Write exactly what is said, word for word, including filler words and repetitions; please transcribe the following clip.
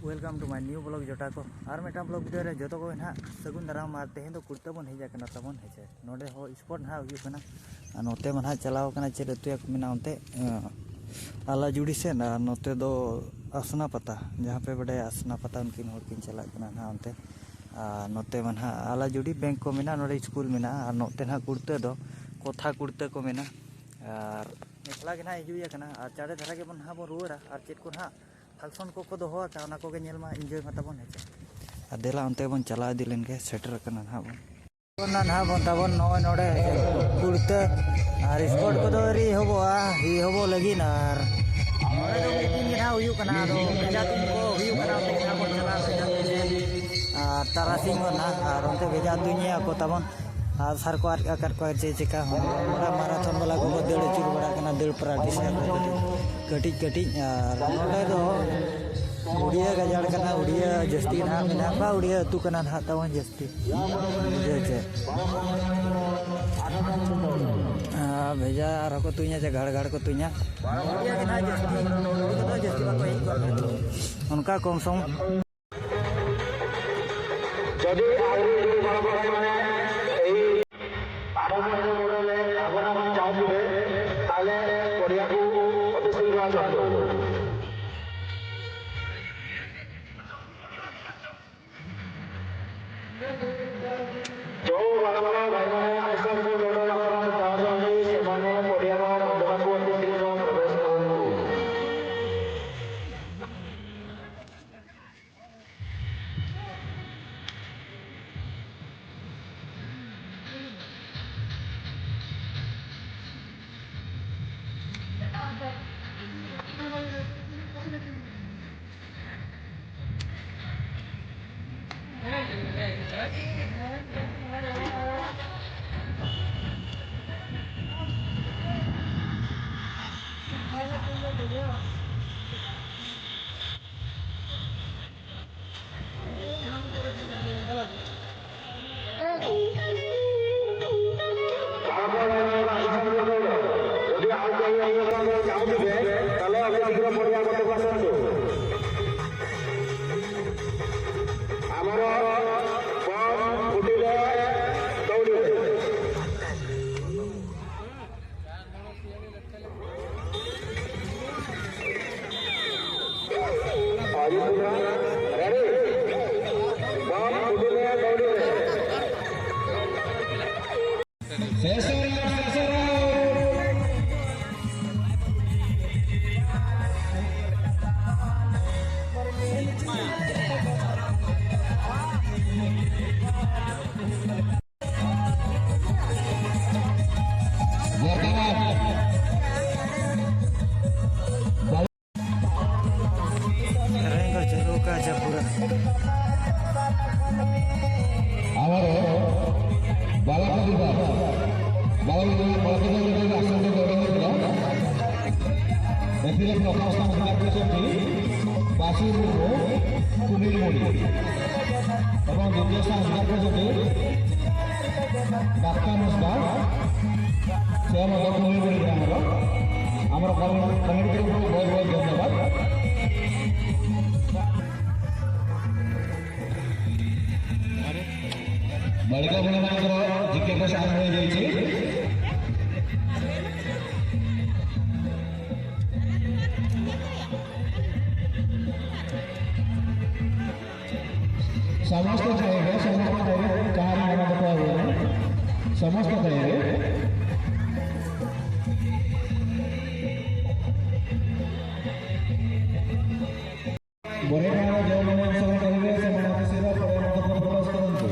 Welcome to my new vlog ᱡᱚᱴᱟ ᱠᱚ᱾ ᱟᱨ ᱢᱤᱫᱴᱟᱝ vlog video ᱨᱮ ᱡᱚᱛᱚ ᱠᱚᱜᱮ ᱱᱟᱦᱟᱜ ᱥᱟᱹᱜᱩᱱ ᱫᱟᱨᱟᱢ᱾ ᱟᱨ ᱛᱮᱦᱮᱧ ᱫᱚ ᱠᱩᱲᱛᱟᱹ ᱵᱚᱱ ᱦᱮᱡ ᱟᱠᱟᱱᱟ ᱛᱟᱵᱚᱱ, ᱦᱮᱸ ᱥᱮ᱾ ᱱᱚᱰᱮ ᱦᱚᱸ sport ᱱᱟᱦᱟᱜ ᱦᱩᱭᱩᱜ ᱠᱟᱱᱟ᱾ ᱟᱨ ᱱᱚᱛᱮ ᱢᱟ ᱱᱟᱦᱟᱜ ᱪᱟᱞᱟᱣ ᱠᱟᱱᱟ, ᱪᱮᱫ ᱟᱹᱛᱩᱭᱟ ᱠᱚ ᱢᱮᱱᱟ ᱚᱱᱛᱮ, ᱟᱞᱟᱡᱩᱲᱤ ᱥᱮᱫ, ᱟᱨ ᱱᱚᱛᱮ ᱫᱚ ᱟᱥᱱᱟ ᱯᱟᱛᱟ, ᱡᱟᱦᱟᱸ ᱯᱮ ᱵᱟᱰᱟᱭᱟ ᱟᱥᱱᱟ ᱯᱟᱛᱟ, ᱩᱱᱠᱤᱱ ᱦᱚᱲ ᱠᱤᱱ ᱪᱟᱞᱟᱜ ᱠᱟᱱᱟ ᱱᱟᱦᱟᱜ ᱚᱱᱛᱮ᱾ ᱟᱨ ᱱᱚᱛᱮ ᱢᱟ ᱱᱟᱦᱟᱜ ᱟᱞᱟᱡᱩᱲᱤ ᱵᱮᱝᱠ ᱠᱚ ᱢᱮᱱᱟᱜᱼᱟ, ᱱᱚᱰᱮ ᱥᱠᱩᱞ ᱢᱮᱱᱟᱜᱼᱟ, ᱟᱨ ᱱᱚᱛᱮ ᱱᱟᱦᱟᱜ ᱠᱩᱲᱛᱟᱹ ᱫᱚ ᱠᱚᱛᱷᱟ ᱠᱩᱲᱛᱟᱹ ᱠᱚ ᱢᱮᱱᱟ᱾ ᱟᱨ ᱮᱠᱞᱟ ᱜᱮ ᱱᱟᱦᱟᱜ ᱦᱤᱡᱩᱜ ᱦᱩᱭ ᱟᱠᱟᱱᱟ, ᱟᱨ ᱪᱟᱲᱮ ᱫᱷᱟᱨᱟ ᱜᱮᱵᱚᱱ ᱱᱟᱦᱟᱜ ᱵᱚᱱ ᱨᱩᱣᱟᱹᱲᱟ, ᱟᱨ ᱪᱮᱫ ᱠᱚ ᱱᱟᱦᱟᱜ function ᱠᱚᱠᱚ ᱫᱚᱦᱚ ᱟᱠᱟᱫ, ᱚᱱᱟ ᱠᱚᱜᱮ ᱧᱮᱞ ᱢᱟ, enjoy ᱢᱟ ᱛᱟᱵᱚᱱ, ᱦᱮᱸ ᱪᱮ? ᱟᱨ ᱫᱮᱞᱟ ᱚᱱᱛᱮ ᱵᱚᱱ ᱪᱟᱞᱟᱣ ᱤᱫᱤ ᱞᱮᱱ ᱜᱮ, ᱥᱮᱴᱮᱨ ᱟᱠᱟᱱᱟ ᱱᱟᱦᱟᱜ ᱵᱚᱱ᱾ ᱚᱱᱟ ᱱᱟᱦᱟᱜ ᱵᱚᱱ ᱛᱟᱵᱚᱱ ᱱᱚᱜᱼᱚᱭ ᱱᱚᱰᱮ ᱠᱩᱲᱛᱟᱹ, ᱟᱨ sport ᱠᱚᱫᱚ ᱟᱹᱣᱨᱤ ᱮᱦᱚᱵᱚᱜᱼᱟ, ᱮᱦᱚᱵᱚᱜ ᱞᱟᱹᱜᱤᱫ᱾ ᱟᱨ ᱱᱚᱰᱮ ᱫᱚ ᱢᱤᱫ ᱫᱤᱱ ᱜᱮ ᱱᱟᱦᱟᱜ ᱦᱩᱭᱩᱜ ᱠᱟᱱᱟ, ᱟᱫᱚ ᱵᱷᱮᱡᱟ ᱛᱩᱧ ᱠᱚ ᱦᱩᱭᱩᱜ ᱠᱟᱱᱟ, ᱚᱱᱛᱮ ᱜᱮ ᱱᱟᱦᱟᱜ ᱵᱚᱱ ᱪᱟᱞᱟᱜᱼᱟ, ᱵᱷᱮᱡᱟ ᱛᱩᱧ ᱧᱮᱞ᱾ ᱟᱨ ᱛᱟᱨᱟᱥᱤᱧ ᱠᱚ ᱱᱟᱦᱟᱜ, ᱟᱨ ᱚᱱᱛᱮ ᱵᱷᱮᱡᱟ ᱛᱩᱧᱮᱜᱼᱟ ᱠᱚ ᱛᱟᱵᱚᱱ᱾ ᱟᱨ ᱥᱟᱨ ᱠᱚ ᱟᱨ ᱟᱠᱟᱫ ᱠᱚᱣᱟ, ᱪᱮᱫ ᱪᱮᱠᱟ ᱦᱚᱸ ᱵᱟᱝ᱾ ᱱᱚᱰᱮ ᱢᱟᱨᱟᱛᱷᱚᱱ ᱵᱟᱞᱟ ᱠᱚᱠᱚ ᱫᱟᱹᱲ ᱟᱹᱪᱩᱨ ᱵᱟᱲᱟᱜ ᱠᱟᱱᱟ, ᱫᱟᱹᱲ practice ᱠᱟᱛᱮ ᱠᱟᱹᱴᱤᱡ ᱠᱟᱹᱴᱤᱡ᱾ ᱟᱨ ᱱᱚᱰᱮ ᱫᱚ ᱩᱲᱤᱭᱟᱹ ᱜᱟᱡᱟᱲ ᱠᱟᱱᱟ, ᱩᱲᱤᱭᱟᱹ ᱡᱟᱹᱥᱛᱤ ᱱᱟᱦᱟᱜ ᱢᱮᱱᱟᱜ ᱠᱚᱣᱟ, ᱩᱲᱤᱭᱟᱹ ᱟᱹᱛᱩ ᱠᱟᱱᱟ ᱱᱟᱦᱟᱜ ᱛᱟᱵᱚᱱ ᱡᱟᱹᱥᱛᱤ᱾ ᱵᱩᱡᱷᱟᱹᱣ ᱪᱮ? ᱟᱨ ᱵᱷᱮᱡᱟ ᱟᱨᱦᱚᱸ ᱠᱚ ᱛᱩᱧᱟ ᱪᱮ, ᱜᱷᱟᱲ ᱜᱷᱟᱲ ᱠᱚ ᱛᱩᱧᱟ᱾ ᱩᱲᱤᱭᱟᱹ ᱜᱮ ᱱᱟᱦᱟᱜ ᱡᱟᱹᱥᱛᱤ, ᱩᱲᱤᱭᱟᱹ ᱠᱚᱫᱚ ᱡᱟᱹᱥᱛᱤ ᱵᱟᱠᱚ ᱦᱮᱡ ᱠᱚᱜᱼᱟ᱾ ᱚᱱᱠᱟ ᱠᱚᱢ ᱥᱚᱢ᱾ ᱡᱩᱫᱤ ᱟᱹᱣᱨᱤ ᱡᱩᱫᱤ ᱵᱟᱲᱟᱭ ᱢᱟᱱᱮ ᱮᱭ ᱟᱵᱚ ᱢᱚᱫᱽᱫᱷᱮ ᱨᱮ ᱟᱵᱚ ᱱᱚᱣᱟ ᱪᱟᱣ ᱯᱤᱲᱟᱹ, ᱛᱟᱦᱞᱮ ᱯᱚᱨᱭᱟ ᱠᱚ ᱚᱛᱤ ᱥᱤᱜᱽᱨᱚ ᱪᱟᱞᱩ᱾ ᱡᱚ ᱵᱟᱲᱟ ᱵᱟᱲᱟ ᱵᱷᱟᱭ ᱢᱟᱱᱮ ᱟᱭᱥᱟ ᱠᱚ ᱡᱚ ᱵᱟᱲᱟ ᱵᱟᱲᱟ ᱛᱟᱦᱞᱮ ᱥᱮᱢᱟᱱ ᱯᱚᱨᱭᱟ ᱢᱟ ᱢᱚᱫᱽᱫᱷᱮ ᱠᱚ ᱚᱛᱤ ᱥᱤᱜᱽᱨᱚ ᱯᱨᱚᱵᱮᱥ ᱠᱚ᱾ ᱥᱮᱥᱚ ᱨᱟᱣᱩᱱᱰ, ᱥᱮᱥᱚ ᱨᱟᱣᱩᱱᱰ᱾ ᱥᱮᱨᱮᱧ ᱠᱚ ᱪᱟᱹᱞᱩ ᱟᱠᱟᱫᱼᱟ ᱯᱩᱨᱟᱹ᱾ ଆମର ବାଳକ ବିଭାଗ, ବାଳକ ବିଭାଗ, ବାଳକ ବିଭାଗ ଆସନ୍ତୁ ଗୌରବ ହେଇଥିଲା। ଏଥିରେ ପ୍ରଥମ ସ୍ଥାନ ଅଧିକାର କରିଛନ୍ତି ବାସୁ ମୁର୍ମୁ, କୁମିର ମୁଣି ଏବଂ ଦ୍ୱିତୀୟ ସ୍ଥାନ ଅଧିକାର କରିଛନ୍ତି ଡାକ୍ତର ମିଶ୍ର। ସେ ମଧ୍ୟ କୁମିର ମୁଣି ଗ୍ରାମର। ଆମର କମିଟି, କମିଟି ତରଫରୁ ବହୁତ ବହୁତ ଧନ୍ୟବାଦ। ବାଳିକା ମହିଳାମାନଙ୍କର ଜିକେ କୋଷ ଆରମ୍ଭ ହୋଇଯାଇଛି। ସମସ୍ତେ ଖାଇବେ, ସମସ୍ତେ ଖାଇବେ, କାହାର ମନ ଦୁଃଖ ହବନି, ସମସ୍ତେ ଖାଇବେ। ବଢ଼େଇ ପାଣିର ଯେଉଁମାନେ ଅଂଶଗ୍ରହଣ କରିବେ, ସେମାନେ ଅତି ଶୀଘ୍ର ପଡ଼ିଆ ମଣ୍ଡପରେ ପ୍ରବେଶ କରନ୍ତୁ।